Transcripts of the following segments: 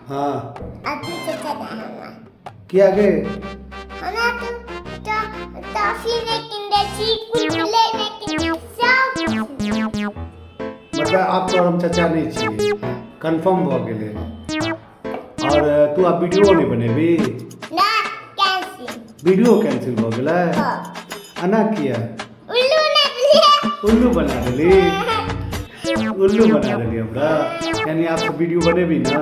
हँ। अथी चाचा दे हमरा। किया गे? हमरा तो टॉफी नहि कीन दै छी, कुरकुरे नहि कीन, सब। मतलब आब तोहर हम चाचा नहि छियै, कन्फर्म भऽ गेलै। आओर तू आब वीडियो नहि बनेबी? ना, कैंसिल। वीडियो कैंसिल भऽ गेलै? हाँ। एना किया? उल्लू ना देलियै। उल्लू बना देली, उल्लू बना देली हमरा। यानी आप सब वीडियो बनेबी ना?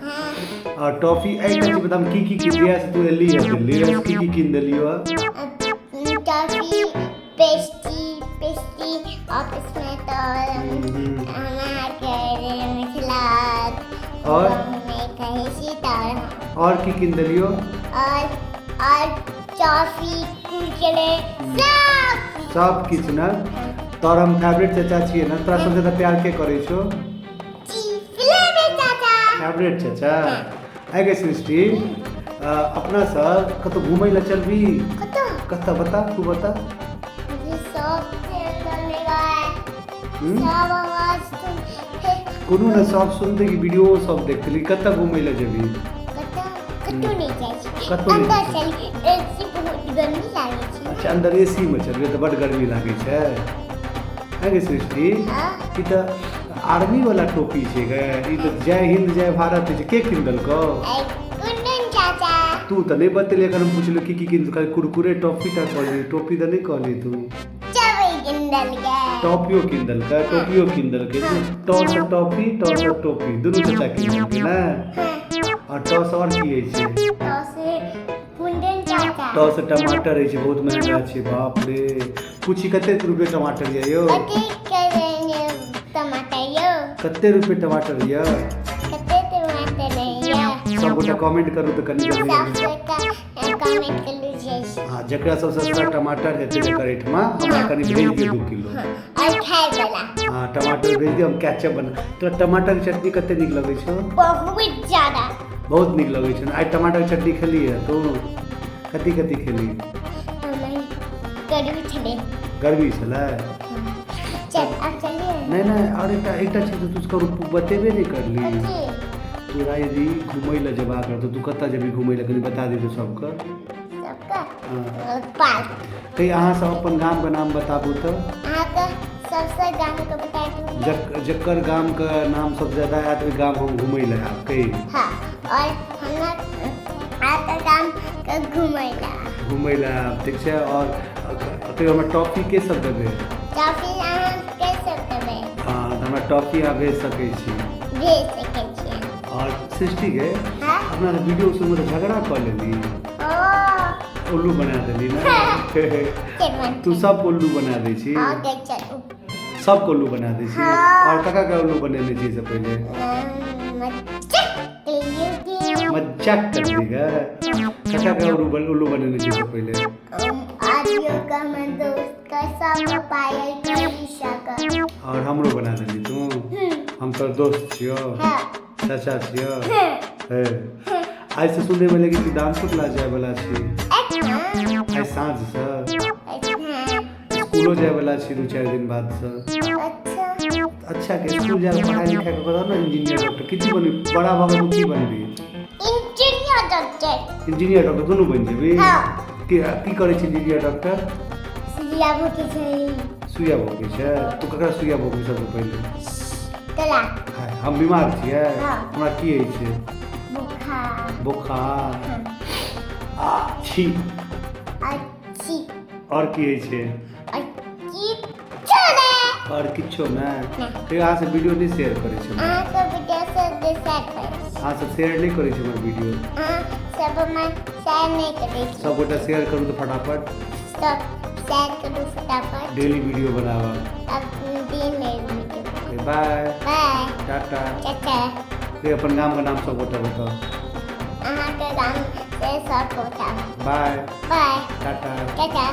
हाँ। और टॉफी एकटा चीज बताम, की की कीन दिया से तू एली है दिल्ली से, की की कीन देलियो? टॉफी, पेस्ट्री, पेस्ट्री ऑफिस में तो अहाँके मिथिला और? कहै छी तऽ। और की कीन देलियो? और टॉफी, कुरकुरे, सब। सब किछु ने? तोहर हम फेवरेट चाचा छियै ने? तोरा सबसे ज्यादा प्यार के करै छौ? जी फ्लेवर चाचा। फेवरेट चाचा। आइ गे सृष्टि, अपना सब कतौ घूमै लए चलबी? कतऽ? कतऽ बता, तू बता। मुझे सब सुनने हम्म? सब आवाज सुन। कोनो ने सब सुनते कि वीडियो सब देखते, लेकिन कतऽ घूमै लए जेबी? कतऽ कतौ नहि जाइ छी। कतौ नहि अंदर जाइ। चली, एसी, बहुत गर्मी लागै छै। अच्छा, अंदर एसी मे चलबै तऽ बड गर्मी लागै छै। है गे सृष्टि? हाँ। ई तऽ आर्मी वाला टोपी छै गे, ई तऽ जय हिंद जय भारत छै। के कीन देलकौ? ऐ कुंदन चाचा। तू तऽ नहि बतेली। एखन हम पुछलियौ की की कीन, खाली कुरकुरे टॉफी टा कहली, टोपी तऽ नहि कहली तू। चबै गिंदल गे। टॉफियो कीन देलकै, टोपियो कीन देलकै। ट से टॉफी, ट से टोपी, दुनू चाचा कीन देलकै ने? हाँ। आओर ट से आओर की होइ छै? तो से कुंदन चाचा। ट से टमाटर होइ छै, बहुत महंगा छै, बाप रे। पूछी कते रुपये टमाटर यऽ यौ? कते करेंगे टमाटर यौ? कते रुपये टमाटर यऽ? कते टमाटर यऽ? सब गोटा कमेंट करू तऽ कनि जल्दी जल्दी। सब कमेंट करू जे। हँ, जकरा सब सस्ता टमाटर हेतै जकर एहिठमा, हमरा कनि भेज दियौ 2 किलो। और खाय वाला। हँ, टमाटर भेज दियौ, हम कैचअप बना। तोरा टमाटर के चटनी कते नीक लगै छौ? बहुत ज्यादा। बहुत नीक लगै छौ ने? आइ टमाटर के चटनी खेलियै तू? कथी कथी खेली? गर्मी छलै। गर्मी छलै। चल, अब चलिए। नहि नहि, आओर एकटा एकटा चीज तऽ तू करू बतेबे नहि करली। कथी? तोरा यदि घुमै लए जेबाक रहतौ, तू कतऽ जेबही घुमै लए? कनि बता दिही सबके। सबका? हँ। पार्क। कहि, अहाँ सब अपन गामके नाम बताबू तऽ। अहाँके सबसे गाम के बता दू। जकर गामके नाम सब ज्यादा आयत, ओहि गाम हम घुमै लए आयब, कहि। हाँ, और हमरा अहाँके गाम के घुमै ला। घुमै लए आयब, ठीक छै। आओर कहियो हमरा टॉफी के सब देबै? टॉफी अहाँ के सब देबै? हँ, तऽ हमरा टॉफी अहाँ भेज सकै छी। भेज सकै छियै। आओर सृष्टि गे, हाँ। अपना सब वीडियो सुनमे तऽ झगड़ा कऽ लेली। ओ। उल्लू बना देली ने? चल। तू सबके उल्लू बना दै छी। हाँ, गई, चलू। सबके उल्लू बना दै छी। हाँ। आओर कका के उल्लू बनेने छी से पहिले? मजाक करियो। मजाक कर दी गे। कका के उल्लू बनेने छी से पहिले? आदियो का, हमर दोस्त का, सब, पायल का, ईशा का। आओर हमरो बना देली तू? हम तोर दोस्त छियौ? हाँ। चाचा छियौ। हे, आइ से सुनने में लगी तू डांसो क्लास जाय वाला छी। अच्छा। आइ साँझ से। अच्छा। स्कूलो जाय वाला छी 2-4 दिन बाद से। अच्छा। अच्छा के स्कूल जाय, पढ़ाई लिखाई के बताओ ना, इंजीनियर डॉक्टर किछु बनी, बड़ा भऽ के तू की बनबी? Engineer doctor. इंजीनियर डॉक्टर दुनू बनि जेबी? हाँ। की की करै छै इंजीनियर डॉक्टर? सुइया भोकै छै। सुइया भोकै छै? तू ककरा सुइया भोकै सबसँ पहिले? तोरा। हाय, हम बीमार छियै? हाँ। हमरा की होइ छै? बुखार। बोखार? हाँ। आ छी। अच्छी। आओर की होइ छै? और की चले। आओर किछो नहि? नहि। कहियो अहाँ सब वीडियो नहि शेयर करै छै? अहाँ सब वीडियो सब शेयर करै छी। अहाँ सब शेयर नहि करै छै हमर वीडियो। अहाँ सब हमर शेयर नहि करै छी। सब गोटा शेयर करू तऽ फटाफट। सब शेयर करू फटाफट। डेली वीडियो बनाबऽ। अब दिन में वीडियो। बाय। बाय। टाटा। टाटा। कहियो अपन गामके नाम सब गोटा बताउ। अहाँके गाम से सब पहुँचाउ। बाय। बाय। टाटा। टाटा।